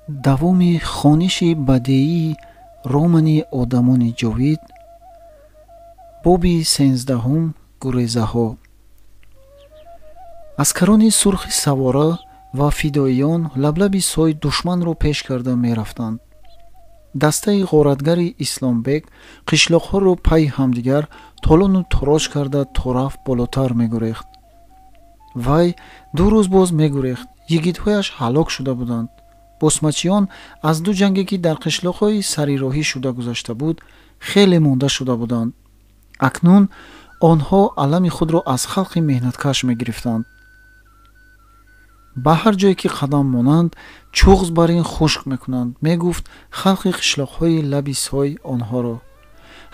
Давоми хониши бадеии романи одамони ҷовид, боби 13-ум, гурезаҳо. Аскарони сурхи савора ва фидоиён лаблаби сой душманро пеш карда мерафтанд. Дастаи ғоратгари Исломбек қишлоқҳоро пайи ҳамдигар толону тороҷ карда тораф болотар мегурехт. Вай 2 рӯз боз мегурехт, йигитҳояш ҳалок шуда буданд. Босмачиён аз 2 ҷанге, ки дар қишлоқҳои сарироҳӣ шуда гузашта буд, хеле монда шуда буданд. Акнун онҳо алами худро аз халқи меҳнаткаш мегирифтанд. Ба ҳар ҷое ки қадам монанд, чуғз бар ин хушк мекунанд, мегуфт халқи қишлоқҳои лаби сой онҳоро.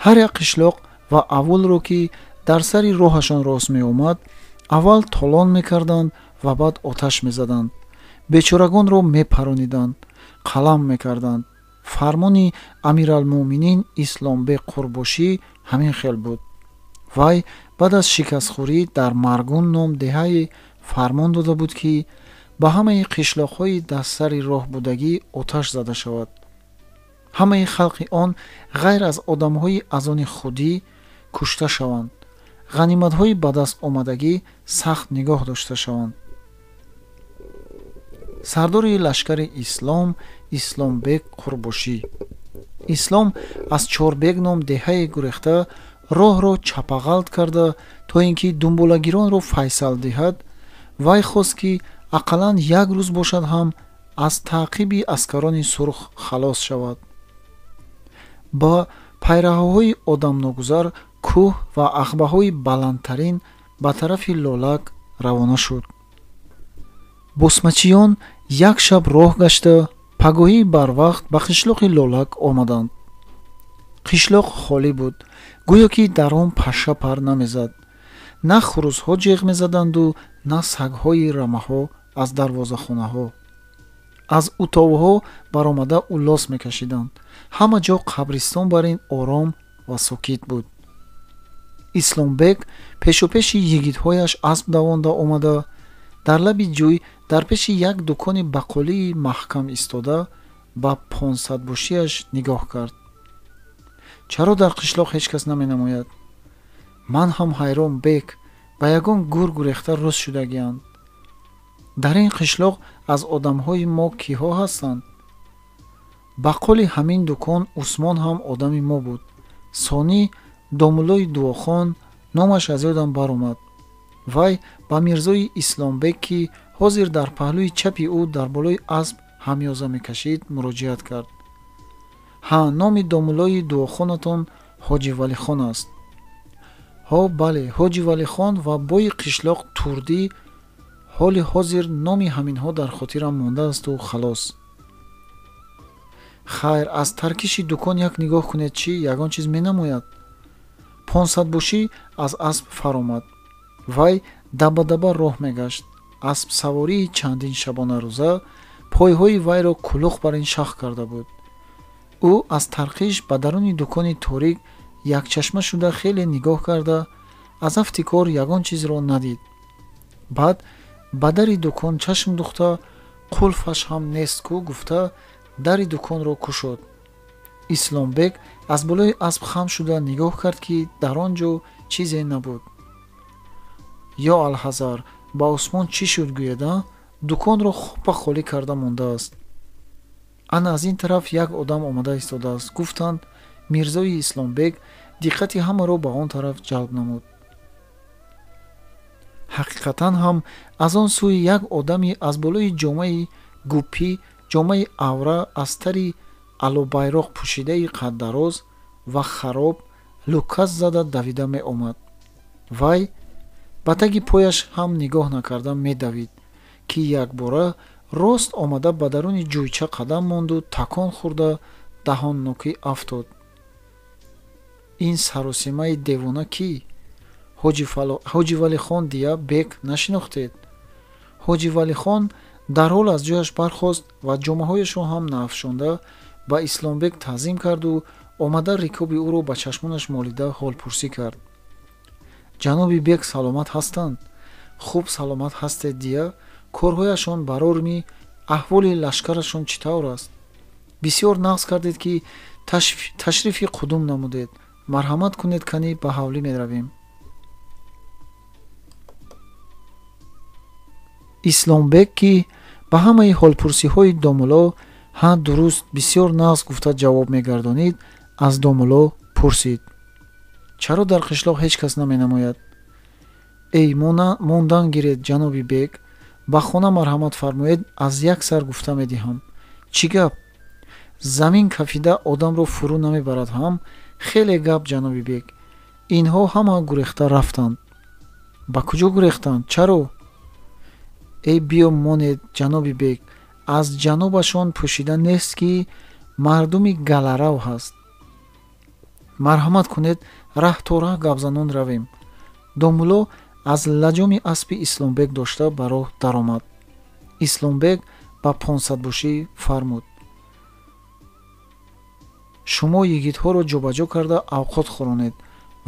Ҳар як қишлоқ ва авулро, ки дар сари роҳашон рост меомад, аввал толон мекарданд ва баъд оташ мезаданд. Бечорагонро мепарониданд, қалам мекарданд. Фармони Амиралмӯъминин Исломбек Қурбошӣ ҳамин хел буд. Вай баъд аз шикастхӯрӣ дар Маргун ном деҳае фармон дода буд, ки ба ҳамаи қишлоқҳои дар сари роҳ будагӣ оташ зада шавад. Ҳамаи халқи он ғайр аз одамҳои аз они худӣ кушта шаванд, ғаниматҳои ба даст омадагӣ сахт нигоҳ дошта шаванд. Сардори лашкари Ислом Исломбек Қурбошӣ. Ислом аз Чорбег ном деҳае гурехта роҳро чапағалт карда, то ин ки думболагиронро файсал диҳад. Вай хост, ки ақаллан як рӯз бошад ҳам аз таъқиби аскарони сурх халос шавад. Ба пайраҳаҳои одамногузар, кӯҳ ва ағбаҳои баландтарин ба тарафи Лолак равона шуд. Босмачиён як шаб роҳ гашта, пагоҳӣ барвақт ба қишлоқи Лолак омаданд. Қишлоқ холӣ буд, гӯё ки дар он паша пар намезад. На хурӯсҳо ҷеғ мезаданду, на сагҳои рамаҳо аз дарвозахонаҳо. Аз утовҳо баромада уллос мекашиданд. Ҳама ҷо қабристон бар ин ором ва сокит буд. Исломбек пешопеши йигитҳояш асп давонда омада, дар лаби ҷӯй дар пеши як дукони бақолии маҳкам истода ба 500-бошиаш нигоҳ кард. Чаро дар қишлоқ ҳеҷ кас наменамояд? Ман ҳам ҳайрон, бек, ба ягон гур гурехта рӯз шудагианд. Дар ин қишлоқ аз одамҳои мо киҳо ҳастанд? Бақоли ҳамин дукон Усмон ҳам одами мо буд. Сонӣ домуллои дуохон номаш аз ёдам баромад. Вай ба мирзои Исломбек, ки ҳозир дар паҳлӯи чапи ӯ дар болои асп ҳамёза мекашид, муроҷиат кард. Ҳа, номи домуллои дуохонатон Ҳоҷи Валихон аст. Ҳо, бале, Ҳоҷи Валихон ва бои қишлоқ Турдӣ. Ҳоли ҳозир номи ҳаминҳо дар хотирам мондаасту халос. Хайр, аз таркиши дукон як нигоҳ кунед, чӣ ягон чиз менамояд? 500-бошӣ аз асп фаромад. Вай даба-даба роҳ мегашт. Аспсавории чандин шабонарӯза пойҳои вайро кулух бар ин шах карда буд. Ӯ аз тарқиш ба даруни дукони торик якчашма шуда хеле нигоҳ карда, аз афти кор ягон чизро надид. Баъд ба дари дукон чашм духта, қулфаш ҳам нест ку гуфта, дари дуконро кушод. Исломбек аз болои асп хам шуда нигоҳ кард, ки дар он ҷо чизе набуд. Ё алҳазар, ба Усмон чӣ шуд гӯед, а? Дуконро хопа холӣ карда мондааст. Ана аз ин тараф як одам омада истодааст, гуфтанд. Мирзои Исломбек диққати ҳамаро ба он тараф ҷалб намуд. Ҳақиқатан ҳам аз он сӯи як одами аз болои ҷомаи гуппӣ, ҷомаи авра аз тари алобайроқ пӯшидаи қаддароз ва хароб лукас зада давида меомад. Вай ба таги пояш ҳам нигоҳ накарда медавид, ки якбора рост омада ба даруни ҷӯйча қадам монду такон хӯрда даҳоннокӣ афтод. Ин саросимаи девона кӣ? Ҳоҷи Валихон дия бек нашинохтед? Ҳоҷи Валихон дарҳол аз ҷояш бархост ва ҷомаҳояшро ҳам наафшонда ба Исломбек таъзим карду омада рикоби ӯро ба чашмонаш молида ҳолпурсӣ кард. Ҷаноби бек саломат ҳастанд? Хуб саломат ҳастед дия? Корҳояшон барор ми? Аҳволи лашкарашон чӣ тавр аст? Бисёр нағз кардед, ки ташрифи қудум намудед. Марҳамат кунед, кани ба ҳавлӣ меравем. Исломбек, ки ба ҳамаи ҳолпурсиҳои домулло ҳа, дуруст, бисёр нағз гуфта ҷавоб мегардонид, аз домулло пурсид: чаро дар қишлоқ ҳеҷ кас наменамояд? Эй, мондан гиред, ҷаноби бек, ба хона марҳамат фармоед, аз як сар гуфта медиҳам. Чӣ гап? Замин кафида одамро фурӯ намебарад ҳам? Хеле гап, ҷаноби бек. Инҳо ҳама гурехта рафтанд. Ба куҷо гурехтанд? Чаро? Эй, биё монед, ҷаноби бек, аз ҷанобашон пӯшида нест, ки мардуми галарав ҳаст. Марҳамат кунед, раҳ то раҳ гапзанон равем. Домулло аз лаҷоми аспи Исломбек дошта ба роҳ даромад. Исломбек ба понсадбошӣ фармуд: шумо йигитҳоро ҷобаҷо карда авқот хӯронед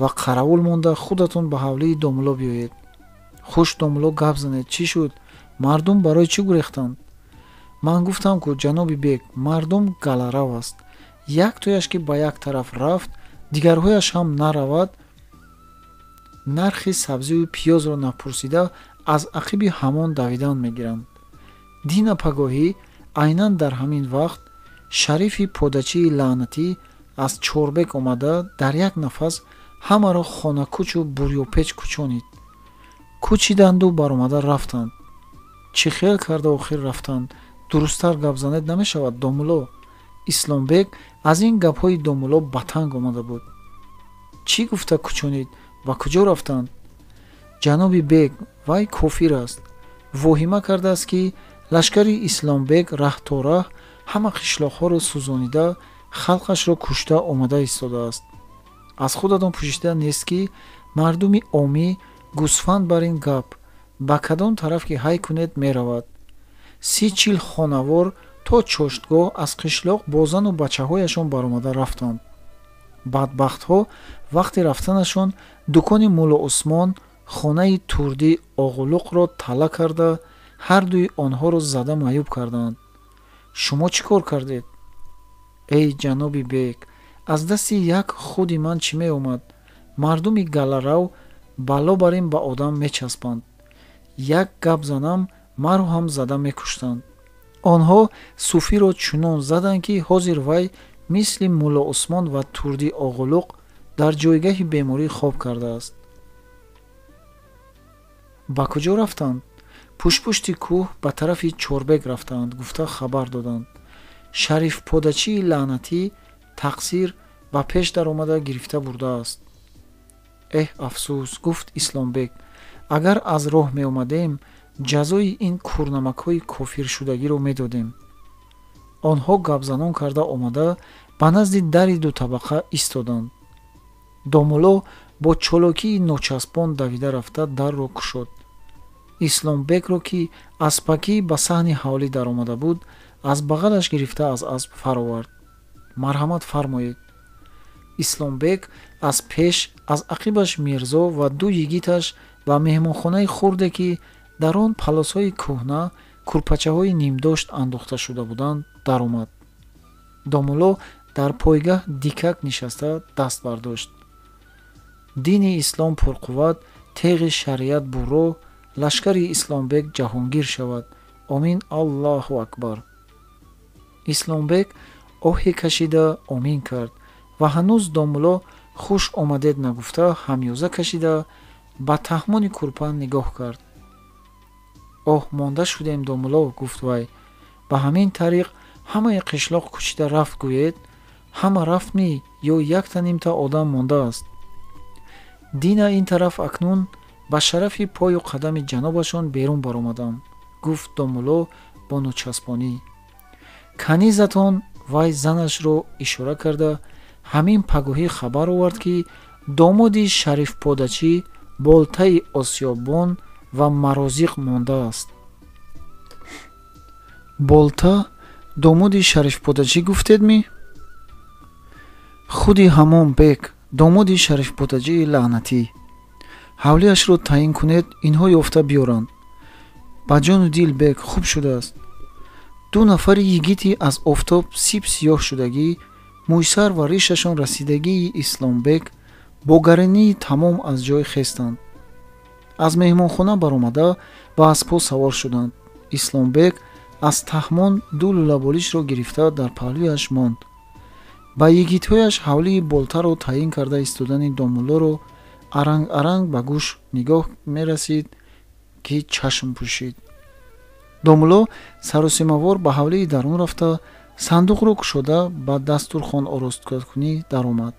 ва қаравул монда худатон ба ҳавлии домулло биёед. Хуш, домулло, гап занед, чӣ шуд? Мардум барои чӣ гурехтанд? Ман гуфтам, ку, ҷаноби бек, мардум галарав аст. Яктояш ки ба як тараф рафт, дигарҳояш ҳам наравад. Нархи сабзию пиёзро напурсида аз ақиби ҳамон давидан мегиранд. Дина пагоҳӣ айнан дар ҳамин вақт шарифи подачии лаънатӣ аз Чорбек омада дар як нафас ҳамаро хонакӯчу бурёпеч кӯчонид. Кӯчиданду баромада рафтанд. Чӣ хел карда охир рафтанд? Дурусттар гап занед намешавад, домулло? Исломбек аз ин гапҳои домулло ба танг омада буд. Чӣ гуфта кӯчонид? Ба куҷо рафтанд? Ҷаноби бек, вай кофир аст. Воҳима кардааст, ки лашкари Исломбек раҳ то раҳ ҳама қишлоқҳоро сӯзонида, халқашро кушта омада истодааст. Аз худатон пӯшида нест, ки мардуми омӣ гӯсфанд бар ин гап ба кадом тараф ки ҳай кунед меравад. 30-40 хонавор то чоштгоҳ аз қишлоқ бо зану бачаҳояшон баромада рафтанд. Бадбахтҳо вақти рафтанашон дукони Мулло Усмон, хонаи Турдӣ Оғулуқро тала карда, ҳардуи онҳоро зада маъюб карданд. Шумо чӣ кор кардед? Эй, ҷаноби бек, аз дасти як худи ман чӣ меомад? Мардуми галарав бало бар ин ба одам мечаспанд. Як гап занам, маро ҳам зада мекуштанд. Онҳо суфиро чунон заданд, ки ҳозир вай мисли Мулло Усмон ва Турдӣ Оғулуқ дар ҷойгаҳи беморӣ хоб кардааст. Ба куҷо рафтанд? Пуштпушти кӯҳ ба тарафи Чорбек рафтаанд, гуфта хабар доданд. Шарифподачии лаънатӣ тақсир ба пеш даромада гирифта бурдааст. Эҳ, афсӯс, гуфт Исломбек, агар аз роҳ меомадем, ҷазои ин кӯрнамакҳои кофиршудагиро медодем. Онҳо гапзанон карда омада ба назди дари дутабақа истоданд. Домулло бо чолокии ночаспон давида рафта дарро кушод. Исломбекро, ки аспакӣ ба саҳни ҳавлӣ даромада буд, аз бағалаш гирифта аз асп фаровард. Марҳамат фармоед. Исломбек аз пеш, аз ақибаш Мирзо ва ду йигиташ ба меҳмонхонаи хурде, ки дар он палосҳои кӯҳна, курпачаҳои нимдошт андохта шуда буданд, даромад. Домулло дар пойгаҳ дикак нишаста даст бардошт. Дини ислом пурқувват, теғи шариат бурро, лашкари Исломбек ҷаҳонгир шавад. Омин, Аллоҳу акбар. Исломбек оҳе кашида омин кард ва ҳанӯз домулло хуш омадед нагуфта ҳамёза кашида ба таҳмони курпа нигоҳ кард. Оҳ, монда шудем, домулло, гуфт вай. Ба ҳамин тариқ ҳамаи қишлоқ кӯчида рафт гӯед? Ҳама рафтмӣ ё якта нимта одам мондааст? Дина ин тараф акнун ба шарафи пою қадами ҷанобашон берун баромадам, гуфт домулло бо ночаспонӣ. Канизатон, вай занашро ишора карда, ҳамин пагоҳӣ хабар овард, ки домоди шарифподачӣ болтаи осиёбон ва марозиқ мондааст. Болта домоди шарифподачӣ гуфтедмӣ? Худи ҳамон бек, домоди шарифподачии лаънатӣ. Ҳавлиашро таъин кунед, инҳо ёфта биёранд. Ба ҷону дил, бек, хуб шудааст. Ду нафари йигити аз офтоб сип сиёҳ шудагӣ, мӯйсар ва ришашон расидагии Исломбек бо гаринии тамом аз ҷой хестанд. Аз меҳмонхона баромада ба аспҳо савор шуданд. Исломбек аз таҳмон ду лӯлаболишро гирифта дар паҳлӯяш монд. Ба йигитҳояш ҳавлии болтаро таъин карда истодани домуллоро аранг-аранг ба гӯш нигоҳ мерасид, ки чашм пӯшид. Домулло саросимавор ба ҳавлии дарун рафта, сандуқро кушода ба дастурхон оросткунӣ даромад.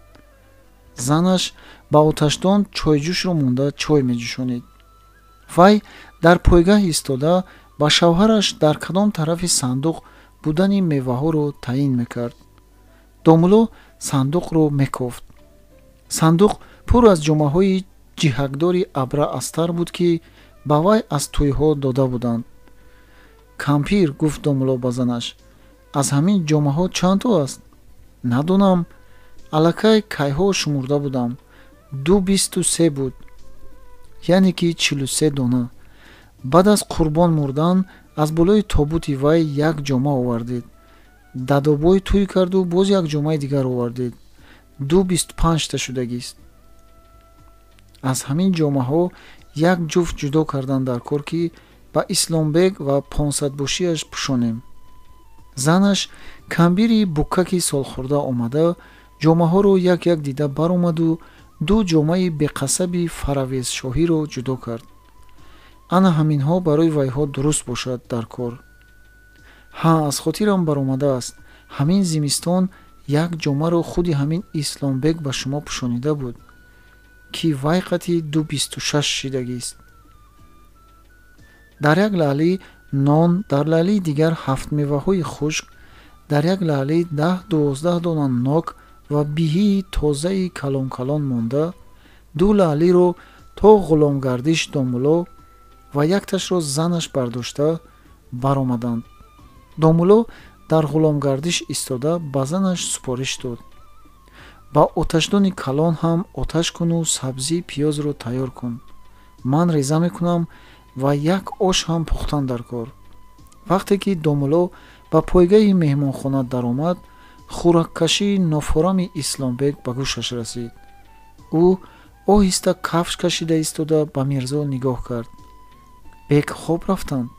Занаш ба оташдон чойҷӯшро монда чой меҷӯшонид. Вай дар пойгаҳ истода ба шавҳараш дар кадом тарафи сандуқ будани меваҳоро таъин мекард. Домулло сандуқро мекофт. Сандуқ пур аз ҷомаҳои ҷиҳакдори абра астар буд, ки ба вай аз тӯйҳо дода буданд. Кампир, гуфт домулло ба занаш, аз ҳамин ҷомаҳо чанд то аст? Надонам, аллакай кайҳо шумурда будам. 223 буд, яъне ки 43 дона. Баъд аз қурбон мурдан аз болои тобути вай як ҷома овардед. Дадобой тӯй карду боз як ҷомаи дигар овардед. 225 та шудагист. Аз ҳамин ҷомаҳо як ҷуфт ҷудо кардан дар кор, ки ба Исломбек ва понсадбошиаш пӯшонем. Занаш камбири буккаки солхӯрда омада ҷомаҳоро як-як дида баромаду ду ҷомаи беқасаби фаравезшоҳиро ҷудо кард. Ана ҳаминҳо барои вайҳо дуруст бошад дар кор. Ҳа, аз хотирам баромадааст, ҳамин зимистон як ҷомаро худи ҳамин Исломбек ба шумо пӯшонида буд, ки вай қати 226 шидагист. Дар як лаълӣ нон, дар лаълии дигар ҳафт меваҳои хушк, дар як лаълӣ 10-12 дона нок ва биҳии тозаи калон-калон монда, ду лаълиро то ғуломгардиш домулло ва якташро занаш бардошта баромаданд. Домулло дар ғуломгардиш истода ба занаш супориш дод: ба оташдони калон ҳам оташ куну сабзӣ пиёзро тайёр кун. Ман реза мекунам ва як ош ҳам пухтан дар кор. Вақте ки домулло ба пойгаҳи меҳмонхона даромад, хӯраккашии нофорами Исломбек ба гӯшаш расид. Ӯ оҳиста кафш кашида истода ба Мирзо нигоҳ кард. Бек хоб рафтанд.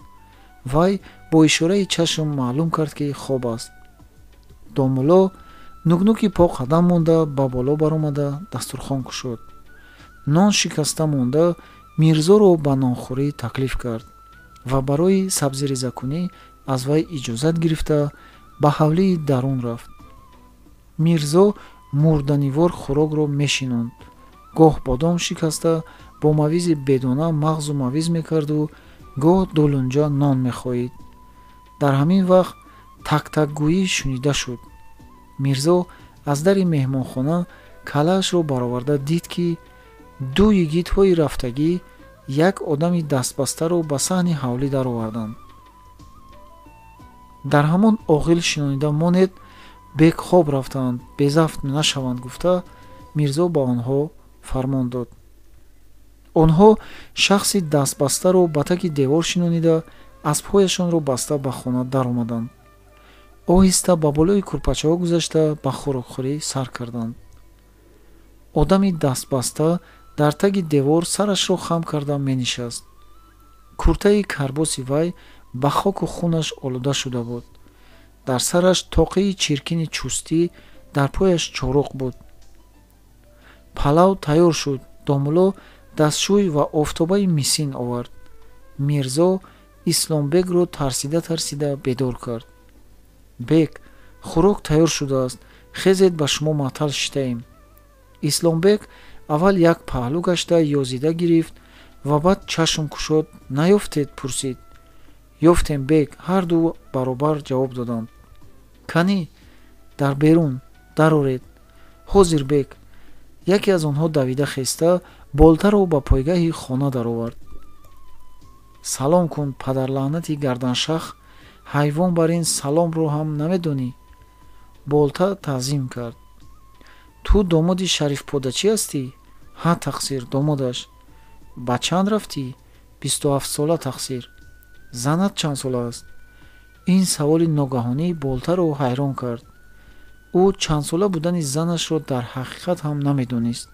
Вай бо ишораи чашм маълум кард, ки хоб аст. Домулло нукнуки по қадам монда ба боло баромада дастурхон кушод. Нон шикаста монда Мирзоро ба нонхӯрӣ таклиф кард ва барои сабзирезакунӣ аз вай иҷозат гирифта ба ҳавлии дарун рафт. Мирзо мурданивор хӯрокро мешинонд. Гоҳ бодом шикаста бо мавизи бедона мағзу мавиз мекарду гоҳ дулунҷа нон мехоҳид. Дар ҳамин вақт тактакгӯӣ шунида шуд. Мирзо аз дари меҳмонхона калаашро бароварда дид, ки ду йигитҳои рафтагӣ як одами дастбастаро ба саҳни ҳавлӣ дароварданд. Дар ҳамон оғил шинонида монед, бек хоб рафтаанд, безафт нашаванд, гуфта Мирзо ба онҳо фармон дод. Онҳо шахси дастбастаро ба таки девор шинонида аспҳояшонро баста ба хона даромаданд. Оҳиста ба болои курпачаҳо гузашта ба хӯрокхӯрӣ сар карданд. Одами дастбаста дар таги девор сарашро хам карда менишаст. Куртаи карбоси вай ба хоку хунаш олуда шуда буд. Дар сараш тоқии чиркини чустӣ, дар пояш чоруқ буд. Палав тайёр шуд. Домулло дастшӯй ва офтобаи мисин овард. Мирзо Исломбекро тарсида-тарсида бедор кард. Бек, хӯрок тайёр шудааст, хезед ба шумо маътал шитаем. Исломбек аввал як паҳлӯ гашта ёзида гирифт ва баъд чашм кушод. Наёфтед? Пурсид. Ёфтем, бек, ҳарду баробар ҷавоб доданд. Канӣ, дар берун дароред. Ҳозир, бек. Яке аз онҳо давида хеста болтаро ба пойгаҳи хона даровард. Салом кун, падарлаънати гарданшах, ҳайвон бар ин саломро ҳам намедонӣ. Болта таъзим кард. Ту домоди Шарифподачӣ ҳастӣ? Ҳа, тақсир, домодаш. Ба чанд рафтӣ? 27 сола, тақсир. Занат чанд сола аст? Ин саволи ногаҳонӣ Болтаро ҳайрон кард. Ӯ чандсола будани занашро дар ҳақиқат ҳам намедонист.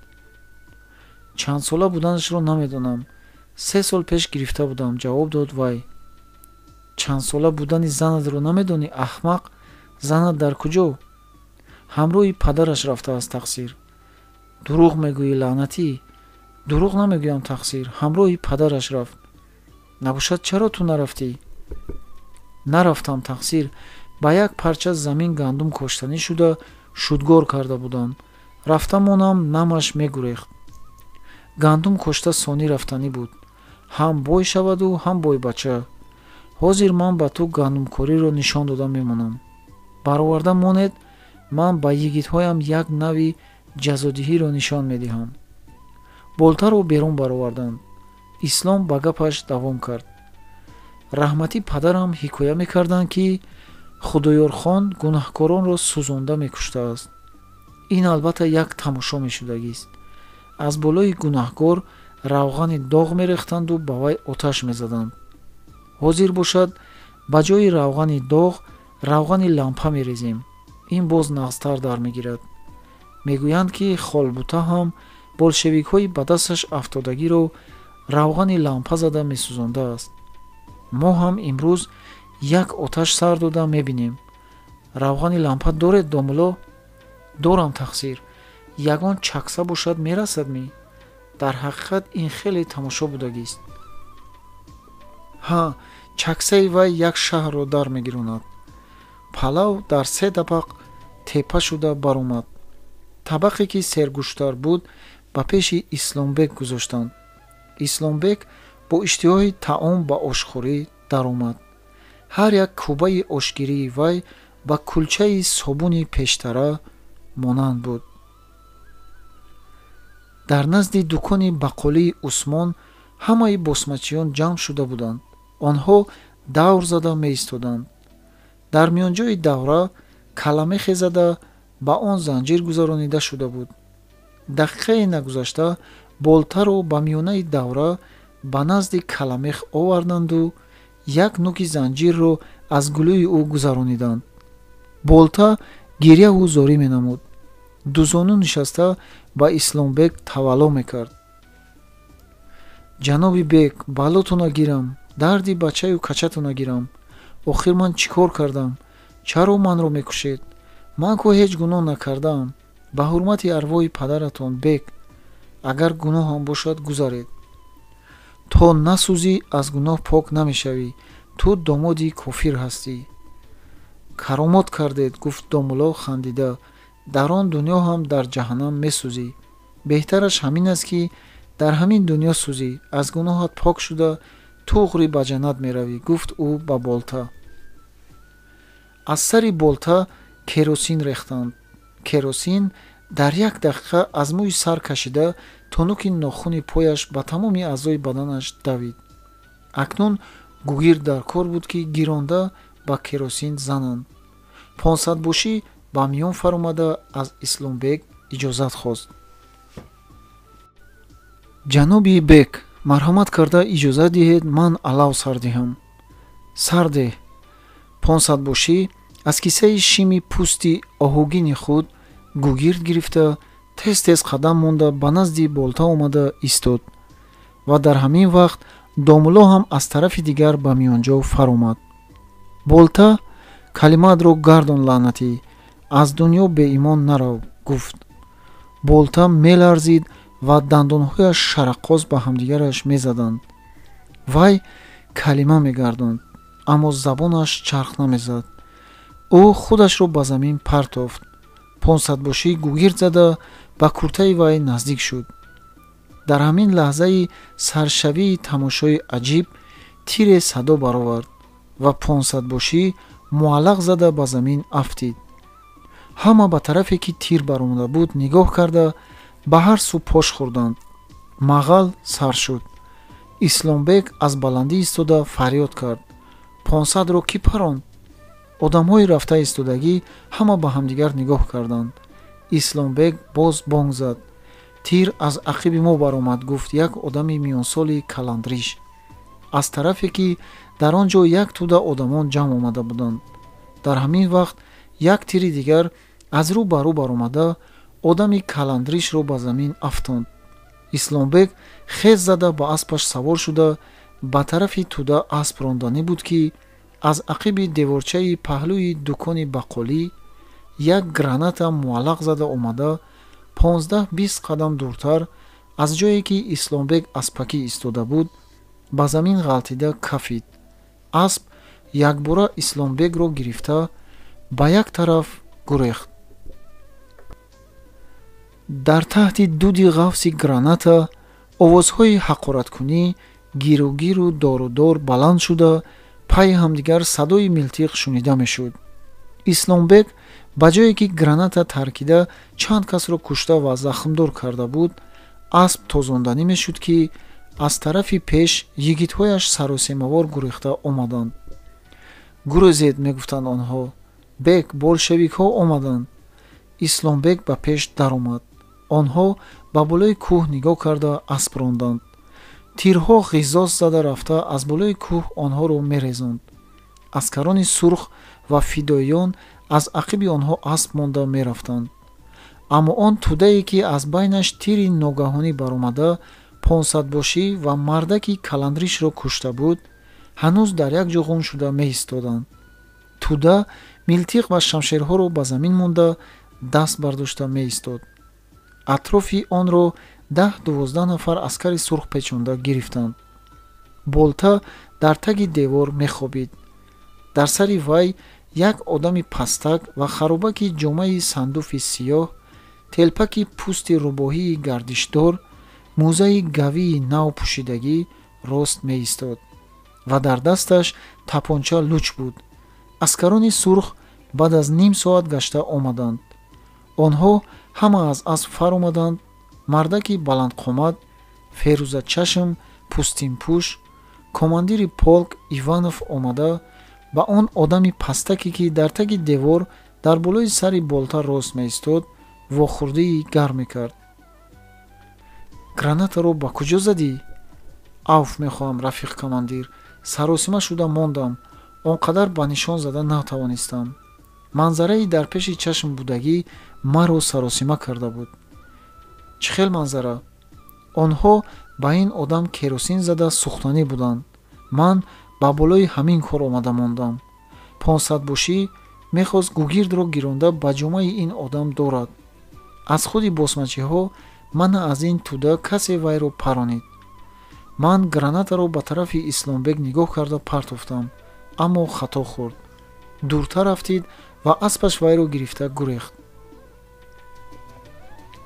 Чандсола буданашро намедонам. 3 сол пеш гирифта будам, ҷавоб дод вай. Чандсола будани занатро намедонӣ, аҳмақ? Занат дар куҷо? Ҳамроҳи падараш рафтааст, тақсир. Дурӯғ мегӯӣ, лаънатӣ. Дурӯғ намегӯям, тақсир. Ҳамроҳи падараш рафт. Набошад, чаро ту нарафтӣ? Нарафтам, тақсир. Ба як парча замин гандум коштанӣ шуда шудгор карда будам. Рафта монам, намаш мегурехт. Гандум кошта сонӣ рафтанӣ буд. Ҳам бой шаваду ҳам бойбача. Ҳозир ман ба ту гандумкориро нишон дода мемонам. Бароварда монед, ман ба йигитҳоям як нави ҷазодиҳиро нишон медиҳам. Болтаро берун бароварданд. Ислом ба гапаш давом кард. Раҳматӣ падарам ҳикоя мекарданд, ки Худоёрхон гунаҳкоронро сӯзонда мекуштааст. Ин албатта як тамошо мешудагист. Аз болои гунаҳкор равғани доғ мерехтанду ба вай оташ мезаданд. Ҳозир бошад, ба ҷои равғани доғ равғани лампа мерезем. Ин боз нағзтар дар мегирад. Мегӯянд, ки холбута ҳам болшевикҳои ба дасташ афтодагиро равғани лампа зада месӯзондааст. Мо ҳам имрӯз як оташ сар дода мебинем. Равғани лампа доред, домулло? Дорам, тақсир. Ягон чакса бошад мерасад ми? Дар ҳақиқат ин хеле тамошо будагист. Ҳа, чаксаи вай як шаҳрро дар мегиронад. Палав дар 3 табақ тепа шуда баромад. Табақе ки сергӯштар буд, ба пеши Исломбек гузоштанд. Исломбек бо иштиҳои таом ба ошхӯрӣ даромад. Ҳар як кӯбаи ошгирии вай ба кулчаи собуни пештара монанд буд. Дар назди дукони бақолии Усмон ҳамаи босмачиён ҷамъ шуда буданд. Онҳо давр зада меистоданд. Дар миёнҷои давра каламехе зада ба он занҷир гузаронида шуда буд. Дақиқае нагузашта Болтаро ба миёнаи давра ба назди каламех оварданду як нуки занҷирро аз гулӯи ӯ гузарониданд. Болта гирьяву зорӣ менамуд. Дузону нишаста ба Исломбек тавалло мекард. Ҷаноби бек, балотона гирам, дарди бачаю качатона гирам. Охир ман чӣ кор кардам? Чаро манро мекушед? Ман ку ҳеҷ гуноҳ накардаам. Ба ҳурмати арвоҳи падаратон, бек, агар гуноҳам бошад, гузаред. То насӯзӣ аз гуноҳ пок намешавӣ. Ту домоди кофир ҳастӣ. Каромот кардед, гуфт домулло хандида. Дар он дунё ҳам дар ҷаҳаннам месӯзӣ. Беҳтараш ҳамин аст, ки дар ҳамин дунё сӯзӣ, аз гуноҳат пок шуда туғри ба ҷаннат меравӣ, гуфт ӯ ба Болта. Аз сари Болта керосин рехтанд. Керосин дар як дақиқа аз мӯи сар кашида то нуки нохуни пояш ба тамоми аъзои баданаш давид. Акнун гугирд дар кор буд, ки гиронда ба керосин зананд. Понсадбошӣ ба миён фаромада аз Исломбек иҷозат хост. Ҷаноби бек, марҳамат карда иҷозат диҳед, ман алав сар диҳам. Сар деҳ. Понсадбошӣ аз кисаи шими пӯсти оҳугини худ гугирд гирифта тез-тез қадам монда ба назди Болта омада истод ва дар ҳамин вақт домулло ҳам аз тарафи дигар ба миёнҷо фаромад. Болта калимаатро гардон, лаънатӣ, аз дунё беимон нарав, гуфт. Болта меларзид ва дандонҳояш шараққоз ба ҳамдигараш мезаданд. Вай калима мегардонд, аммо забонаш чарх намезад. Ӯ худашро ба замин партофт. Понсадбошӣ гугирд зада ба куртаи вай наздик шуд. Дар ҳамин лаҳзаи саршавии тамошои аҷиб тире садо баровард ва понсадбошӣ муаллақ зада ба замин афтид. Ҳама ба тарафе, ки тир баромада буд, нигоҳ карда ба ҳар сӯ пош хӯрданд. Мағал сар шуд. Исломбек аз баландӣ истода фарёд кард: 500-ро кӣ паронд? Одамҳои рафта истодагӣ ҳама ба ҳамдигар нигоҳ карданд. Исломбек боз бонг зад. Тир аз ақиби мо баромад, гуфт як одами миёнсоли каландриш. Аз тарафе, ки Дар он ҷо як тӯда одамон ҷамъ омада буданд. Дар ҳамин вақт як тири дигар аз рӯ ба рӯ баромада одами каландришро ба замин афтонд. Исломбек хез зада ба аспаш савор шуда ба тарафи тӯда асп ронданӣ буд, ки аз ақиби деворчаи паҳлӯи дукони бақолӣ як граната муаллақ зада омада 15-20 қадам дуртар аз ҷое ки Исломбек аспакӣ истода буд, ба замин ғалтида кафид. Асп якбора Исломбекро гирифта ба як тараф гурехт. Дар таҳти дуди ғафси граната овозҳои ҳақораткунӣ гиру-гиру дору-дор баланд шуда пайи ҳамдигар садои милтиқ шунида мешуд. Исломбек ба ҷое ки граната таркида чанд касро кушта ва захмдор карда буд, асп тозонданӣ мешуд, ки аз тарафи пеш йигитҳояш саросемавор гурехта омаданд. Гурезед, мегуфтанд онҳо, бек, болшевикҳо омаданд. Исломбек ба пеш даромад. Онҳо ба болои кӯҳ нигоҳ карда асп ронданд. Тирҳо ғизоз зада рафта аз болои кӯҳ онҳоро мерезонд. Аскарони сурх ва фидоиён аз ақиби онҳо асп монда мерафтанд. Аммо он тӯдае ки аз байнаш тири ногаҳонӣ баромада понсадбошӣ ва мардаки каландришро кушта буд, ҳанӯз дар як ҷо ғун шуда меистоданд. Тӯда милтиқ ва шамшерҳоро ба замин монда даст бардошта меистод. Атрофи онро 10-12 нафар аскари сурх печонда гирифтанд. Болта дар таги девор мехобид. Дар сари вай як одами пастак ва харобаки ҷомаи сандуфи сиёҳ, телпаки пӯсти рӯбоҳии гардишдор, мӯзаи гавии нав пӯшидагӣ рост меистод ва дар дасташ тапонча луч буд. Аскарони сурх баъд аз ним соат гашта омаданд. Онҳо ҳама аз асп фаромаданд. Мардаки баландқомат, ферӯзачашм, пӯстинпӯш, командири полк Иванов омада ба он одами пастаке ки дар таги девор дар болои сари болта рост меистод, вохӯрдии гарм мекард. Гранатаро ба куҷо задӣ? Авф мехоҳам, рафиқ командир, саросима шуда мондам, он қадар ба нишон зада натавонистам. Манзараи дар пеши чашм будагӣ маро саросима карда буд. Чӣ хел манзара? Онҳо ба ин одам керосин зада сӯхтанӣ буданд. Ман ба болои ҳамин кор омада мондам. Понсадбошӣ мехост гугирдро гиронда ба ҷомаи ин одам дорад. Аз худи босмачиҳо мана аз ин тӯда касе вайро паронид. Ман гранатаро ба тарафи Исломбек нигоҳ карда партофтам, аммо хато хӯрд. Дуртар афтид ва аспаш вайро гирифта гурехт.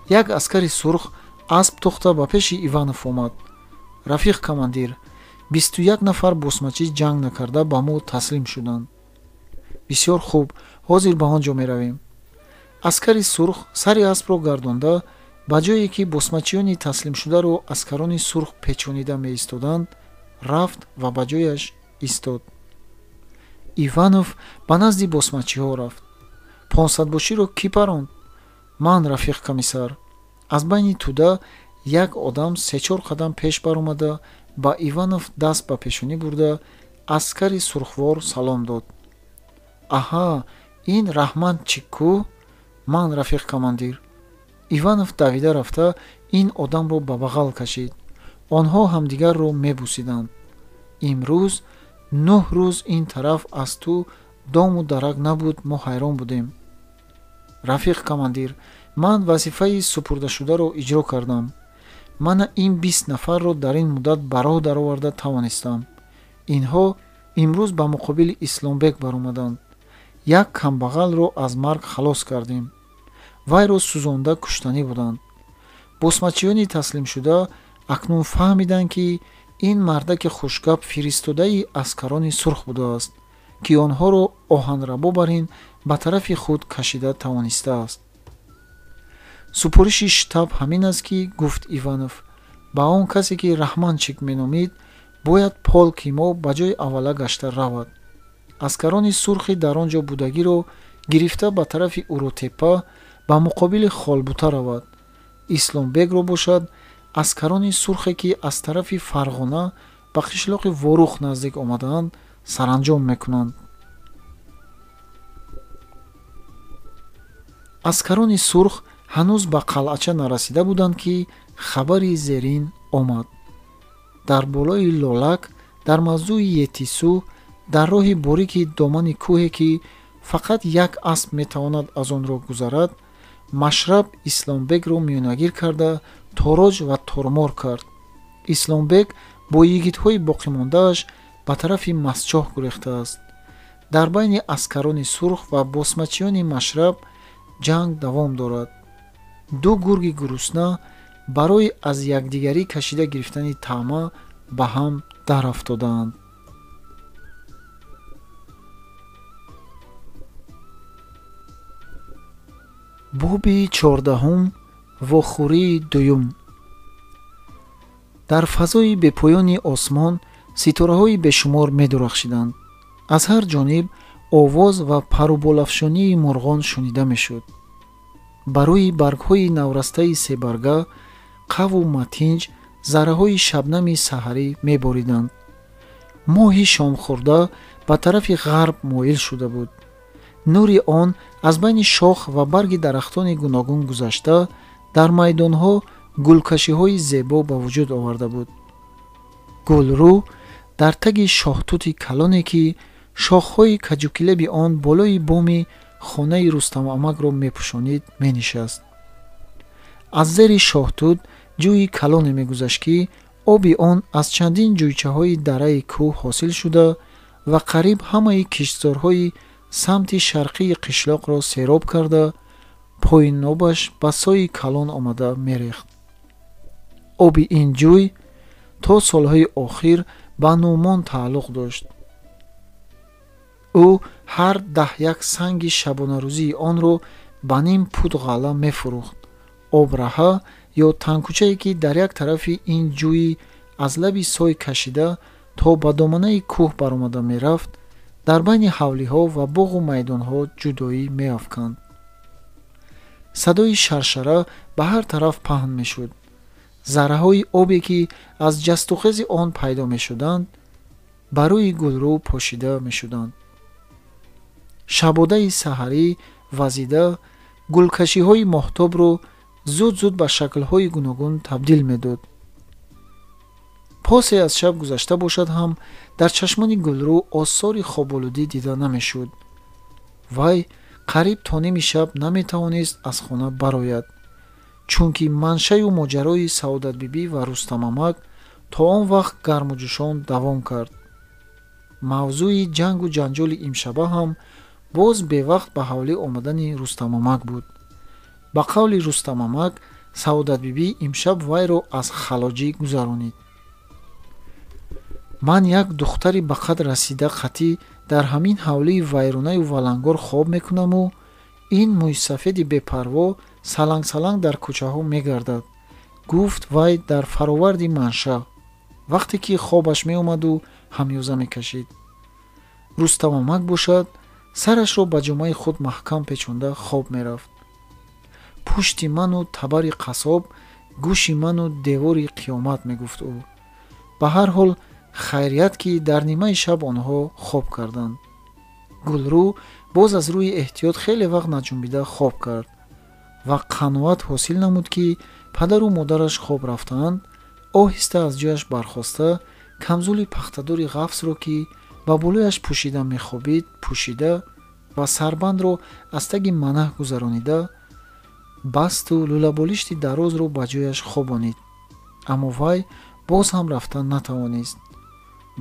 Як аскари сурх асп тохта ба пеши Иванов омад. Рафиқ командир, 21 нафар босмачӣ ҷанг накарда ба мо таслим шуданд. Бисёр хуб, ҳозир ба он ҷо меравем. Аскари сурх сари аспро гардонда ба ҷое ки босмачиёни таслимшударо аскарони сурх печонида меистоданд, рафт ва ба ҷояш истод. Иванов ба назди босмачиҳо рафт. Понсадбоширо кӣ паронд? Ман, рафиқ комиссар. Аз байни тӯда як одам се-чор қадам пеш баромада ба Иванов даст ба пешонӣ бурда аскари сурхвор салом дод. Аҳа, ин Раҳман чикку? Ман, рафиқ командир. Иванов давида рафта ин одамро ба бағал кашид. Онҳо ҳамдигарро мебусиданд. Имрӯз 9 рӯз ин тараф аз ту дому дарак набуд, мо ҳайрон будем. Рафиқ командир, ман вазифаи супурдашударо иҷро кардам. Мана ин 20 нафарро дар ин муддат ба роҳ дароварда тавонистам. Инҳо имрӯз ба муқобили Исломбек баромаданд. Як камбағалро аз марг халос кардем. Вайро сӯзонда куштанӣ буданд. Босмачиёни таслимшуда акнун фаҳмиданд, ки ин мардаки хушгап фиристодаи аскарони сурх будааст, ки онҳоро оҳанрабо бар ин ба тарафи худ кашида тавонистааст. Супориши штаб ҳамин аст, ки гуфт Иванов, ба он касе ки Раҳманчик меномид, бояд полки мо ба ҷои аввала гашта равад. Аскарони сурхи дар он ҷо будагиро гирифта ба тарафи Уротепа ба муқобили Холбута равад. Исломбекро бошад аскарони сурхе ки аз тарафи Фарғона ба қишлоқи Ворух наздик омадаанд, саранҷом мекунанд. Аскарони сурх ҳанӯз ба қалъача нарасида буданд, ки хабари зерин омад. Дар болои Лолак, дар мавзӯи Етисӯ, дар роҳи борики домани кӯҳе, ки фақат як асп метавонад аз он роҳ гузарад, Машраб Исломбекро миёнагир карда тороҷ ва тормор кард. Исломбек бо йигитҳои боқимондааш ба тарафи Масчоҳ гурехтааст. Дар байни аскарони сурх ва босмачиёни Машраб ҷанг давом дорад. Ду гурги гурусна барои аз якдигарӣ кашида гирифтани таъма ба ҳам дарафтодаанд. Боби 14, вохӯрии дуюм. Дар фазои бепоёни осмон ситораҳои бешумор медурахшиданд. Аз ҳар ҷониб овоз ва паруболафшонии мурғон шунида мешуд. Ба рӯи баргҳои наврастаи себарга қаву матинҷ зарраҳои шабнами саҳарӣ мебориданд. Моҳи шомхӯрда ба тарафи ғарб моил шуда буд. Нури он аз байни шох ва барги дарахтони гуногун гузашта дар майдонҳо гулкашиҳои зебо ба вуҷуд оварда буд. Гулрӯ дар таги шоҳтути калоне, ки шохҳои каҷукилеби он болои боми хонаи Рустамамакро мепӯшонид, менишаст. Аз зери шоҳтут ҷӯи калоне мегузашт, ки оби он аз чандин ҷӯйчаҳои дараи кӯҳ ҳосил шуда ва қариб ҳамаи киштзорҳои самти шарқии қишлоқро сероб карда, поинобаш ба сои калон омада мерехт. Оби ин ҷӯй то солҳои охир ба Нуъмон тааллуқ дошт. Ӯ ҳар 10 санги шабонарӯзии онро ба ним пуд ғалла мефурӯхт. Обраҳа ё танкӯчае, ки дар як тарафи ин ҷӯи аз лаби сой кашида то ба доманаи кӯҳ баромада мерафт, дар байни ҳавлиҳо ва боғу майдонҳо ҷудоӣ меафканд. Садои шаршара ба ҳар тараф паҳн мешуд. Зарраҳои обе, ки аз ҷастухези он пайдо мешуданд, ба рӯи Гулрӯ пошида мешуданд. Шабодаи саҳарӣ вазида гулкашиҳои моҳтобро зуд-зуд ба шаклҳои гуногун табдил медод. Посе аз шаб гузашта бошад ҳам дар чашмони Гулрӯ осори хоболудӣ дида намешуд. Вай қариб то ними шаб наметавонист аз хона барояд, чунки маншаю моҷарои Саодатбибӣ ва Рустамамак то он вақт гарму ҷӯшон давом кард. Мавзӯи ҷангу ҷанҷоли имшаба ҳам боз бевақт ба ҳавлӣ омадани Рустамамак буд. Ба қавли Рустамамак, Саодатбибӣ имшаб вайро аз халоҷӣ гузаронид. Ман як духтари ба қад расида қатӣ дар ҳамин ҳавлии вайронаю валангор хоб мекунаму ин мӯйсафеди бепарво саланг-саланг дар кӯчаҳо мегардад, гуфт вай дар фароварди манша, вақте ки хобаш меомаду ҳамёза мекашид. Рустамамак бошад, сарашро ба ҷомаи худ маҳкам печонда хоб мерафт. Пушти ману табари қассоб, гӯши ману девори қиёмат, мегуфт ӯ. Ба ҳар ҳол хайрият, ки дар нимаи шаб онҳо хоб карданд. Гулрӯ боз аз рӯи эҳтиёт хеле вақт наҷунбида хоб кард ва қаноат ҳосил намуд, ки падару модараш хоб рафтаанд. Оҳиста аз ҷояш бархоста камзули пахтадори ғафсро, ки ба болояш пӯшида мехобид, пӯшида ва сарбандро аз таги манаҳ гузаронида басту лӯлаболишти дарозро ба ҷояш хобонид. Аммо вай боз ҳам рафта натавонист.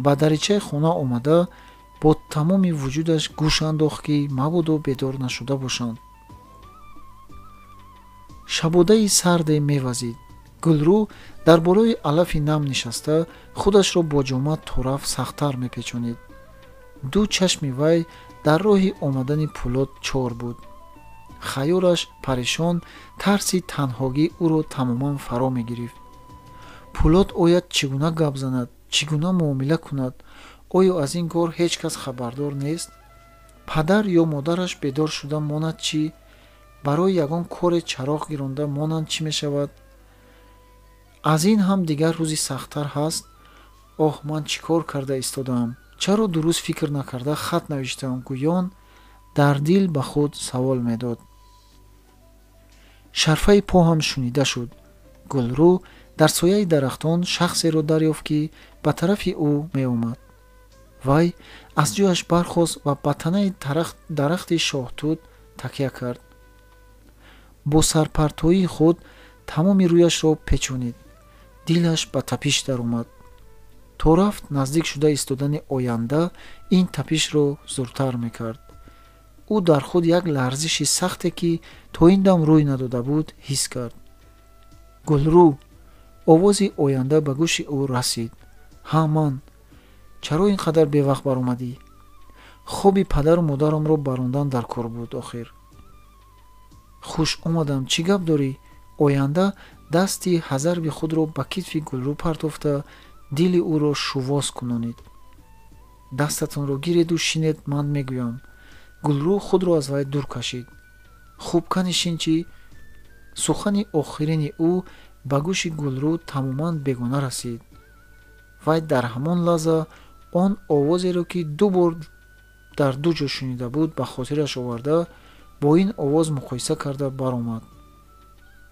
Ба даричаи хона омада бо тамоми вуҷудаш гӯш андохт, ки мабодо бедор нашуда бошанд. Шабодаи сарде мевазид. Гулрӯ дар болои алафи нам нишаста худашро бо ҷома тораф сахттар мепечонид. Ду чашми вай дар роҳи омадани Пулод чор буд. Хаёлаш парешон, тарси танҳогӣ ӯро тамоман фаро мегирифт. Пулод ояд чӣ гуна гап занад, чӣ гуна муомила кунад? Оё аз ин кор ҳеҷ кас хабардор нест? Падар ё модараш бедор шуда монад чӣ? Барои ягон коре чароғ гиронда монанд чӣ мешавад? Аз ин ҳам дигар рӯзи сахттар ҳаст. Оҳ, ман чӣ кор карда истодаам? Чаро дуруст фикр накарда хат навиштам? Гӯён дар дил ба худ савол медод. Шарфаи по ҳам шунида шуд. Гулрӯ дар сояи дарахтон шахсеро дарёфт, ки ба тарафи ӯ меомад. Вай аз ҷояш бархост ва ба танаи дарахти шоҳтут такя кард. Бо сарпартоии худ тамоми рӯяшро печонид. Дилаш ба тапиш даромад. То рафт наздик шуда истодани оянда ин тапишро зуртар мекард. Ӯ дар худ як ларзиши сахте, ки то ин дам рӯй надода буд, ҳис кард. Гулрӯ! Овози оянда ба гӯши ӯ расид. Ҳа, ман. Чаро ин қадар бевақт баромадӣ? Хоби падару модарамро барондан дар кор буд охир. Хуш омадам, чӣ гап дорӣ? Оянда дасти ҳазарби худро ба китфи Гулрӯ партофта, дили ӯро шувоз кунонид. Дастатонро гиреду шинед, ман мегӯям. Гулрӯ худро аз вай дур кашид. Хуб, кани шин чӣ? Сухани охирини ӯ ба гӯши Гулрӯ тамоман бегона расид. Вай дар ҳамон лаҳза он овозеро, ки ду бор дар ду ҷо шунида буд, ба хотираш оварда, бо ин овоз муқоиса карда баромад.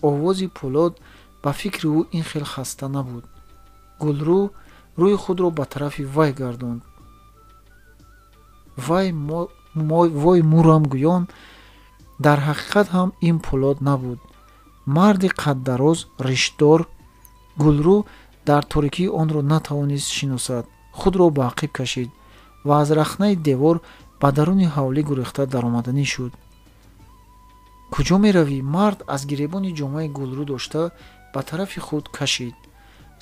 Овози Пӯлод ба фикри ӯ ин хел хаста набуд. Гулрӯ рӯи худро ба тарафи вай гардонд. Вой мурам гӯён, дар ҳақиқат ҳам ин Пӯлод набуд. Марди қаддароз, ришдор. Гулрӯ дар торикӣ онро натавонист шиносад. Худро ба ақиб кашид ва аз рахнаи девор ба даруни ҳавлӣ гурехта даромаданӣ шуд. Куҷо меравӣ? Мард аз гиребони ҷомаи Гулрӯ дошта ба тарафи худ кашид.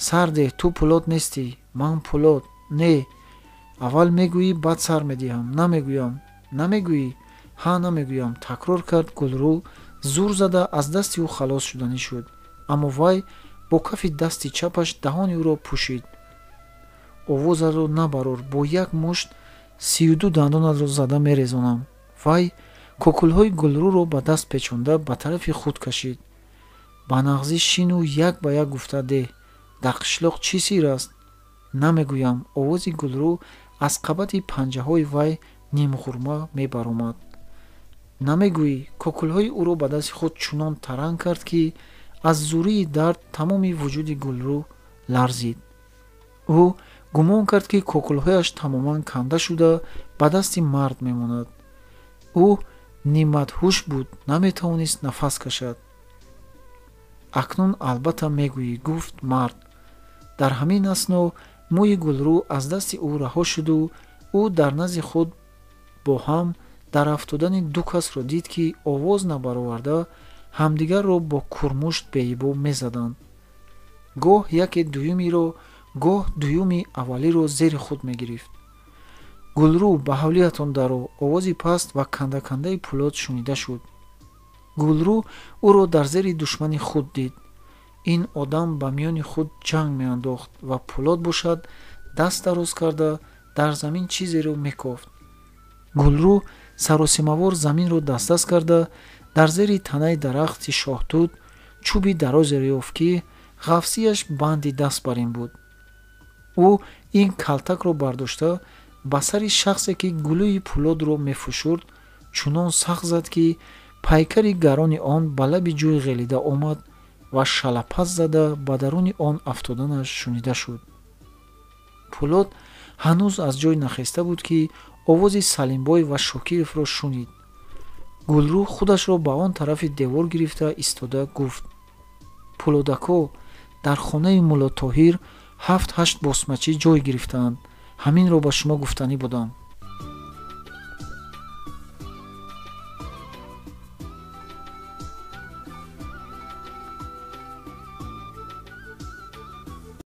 Сардеҳ, ту Пӯлод нестӣ. Ман Пӯлод. Не, аввал мегӯӣ, баъд сар медиҳам. Намегӯям. Намегӯӣ? Ҳа, намегӯям, такрор кард Гулрӯ, зур зада аз дасти ӯ халос шуданӣ шуд. Аммо вай бо кафи дасти чапаш даҳони ӯро пӯшид. Овозатро набарор, бо як мушт 32 дандонатро зада мерезонам. Вай кокулҳои Гулрӯро ба даст печонда ба тарафи худ кашид. Ба нағзӣ шину як ба як гуфта деҳ, дар қишлоқ чӣ сир аст? Намегӯям. Овози Гулрӯ аз қабати панҷаҳои вай нимғурма мебаромад. Намегӯӣ? Кокулҳои ӯро ба дасти худ чунон таранг кард, ки аз зурии дард тамоми вуҷуди Гулрӯ ларзид. Ӯ гумон кард, ки кокулҳояш тамоман канда шуда ба дасти мард мемонад. Ӯ нимадҳуш буд, наметавонист нафас кашад. Акнун албатта мегӯӣ, гуфт мард. Дар ҳамин асно мӯи Гулрӯ аз дасти ӯ раҳо шуду ӯ дар назди худ бо ҳам дар афтодани ду касро дид, ки овоз набароварда ҳамдигарро бо курмушт беибо мезаданд. Гоҳ яке дуюмиро, гоҳ дуюми аввалиро зери худ мегирифт. Гулрӯ, ба ҳавлиятон даро! Овози паст ва кандакандаи Пӯлод шунида шуд. Гулрӯ ӯро дар зери душмани худ дид. Ин одам ба миёни худ ҷанг меандохт ва Пӯлод бошад, даст дароз карда дар замин чизеро мекофт. Гулрӯ саросимавор заминро дастдаст карда дар зери танаи дарахти шоҳтут чӯби дарозеро ёфт, ки ғафсияш банди даст бар ин буд. Ӯ ин калтакро бардошта ба сари шахсе, ки гулӯи Пӯлодро мефушурд, чунон сахт зад, ки пайкари гарони он ба лаби ҷӯй ғелида омад ва шалапаз зада ба даруни он афтоданаш шунида шуд. Пӯлод ҳанӯз аз ҷой нахеста буд, ки овози Салимбой ва Шокировро шунид. Гулрӯ худашро ба он тарафи девор гирифта истода гуфт: Пӯлодако, дар хонаи Мулло Тоҳир 7-8 босмачӣ ҷой гирифтаанд. Ҳаминро ба шумо гуфтанӣ будам.